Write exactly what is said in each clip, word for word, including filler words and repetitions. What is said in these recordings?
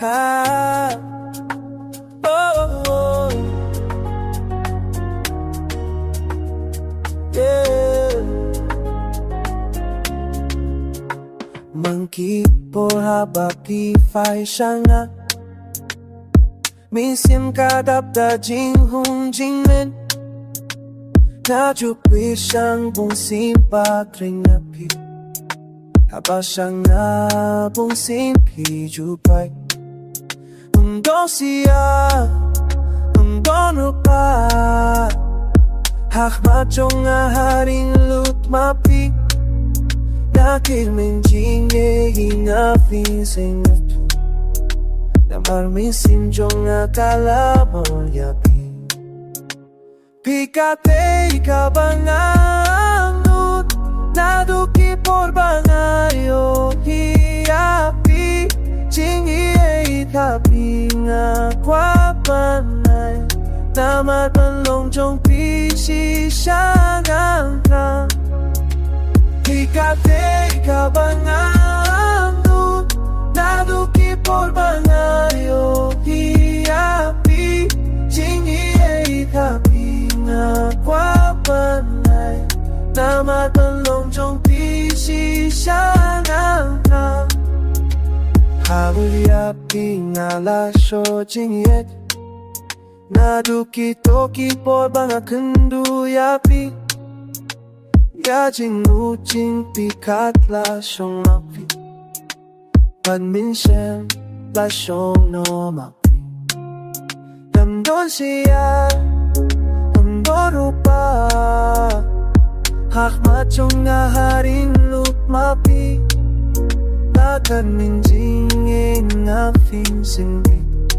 Ah, oh, oh, oh. Yeah. Mynta ki por haba phi phai sha nga, mynsiem ka dap da jinghun jingmyntoi. Nga ju pyrshang bunsien pat ring na phi, haba sha nga bunsien phi ju phai. Ym don syiar, ym don rupa, ha khmat jong nga ha ring lut ma phi. Nga kyrmen jingeh ïa nga phi sngewthuh, namar mynsiem jong nga ka la bun ïa phi. Phi ka tei kaba nga angnud, naduh ki por ba nga ïohi ïa phi. Jingïeit ha phi nga kwah ban ai, namar ban long jong phi shisha ngan thrang. Phi ka tei kaba nga angnud, naduh ki por ba nga ïohi ïa phi. Jingïeit ha phi nga kwah ban ai, namar ban long jong phi shisha ngan thrang. Haba ïa phi nga la shoh jingïeit, naduh kito ki por ba nga kynduh ïa phi. Ïa jingmut jingpyrkhat la shong ma phi, bad mynsiem la shong noh ma phi. Ym don syiar, ym don rupa, ha khmat jong nga ha ring lut ma phi. Nga kyrmen jingeh ïa nga phi sngewthuh,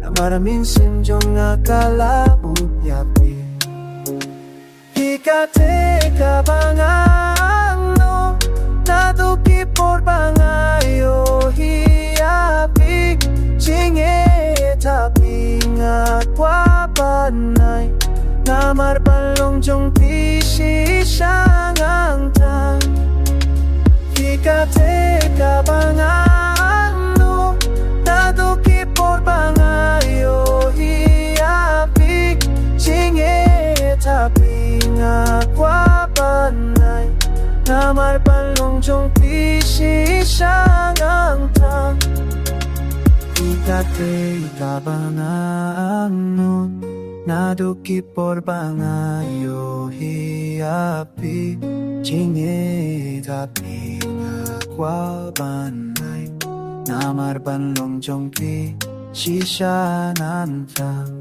namar mynsiem jong nga ka la bun ïa phi. Phi ka tei kaba nga angnud, naduh ki por ba nga ïohi ïa phi. Jingïeit ha phi nga kwah ban ai, namar ban long jong phi shisha ngan thrang. Phi ka tei kaba nga angnud, naduh ki por ba nga ïohi ïa phi. Jingïeit ha phi nga kwah ban ai, namar ban long jong phi shisha ngan thrang. Phi ka tei kaba nga angnud, naduh ki por ba nga ïohi ïa phi. Jingïeit ha phi nga kwah ban ai, namar ban long jong phi shisha ngan thrang.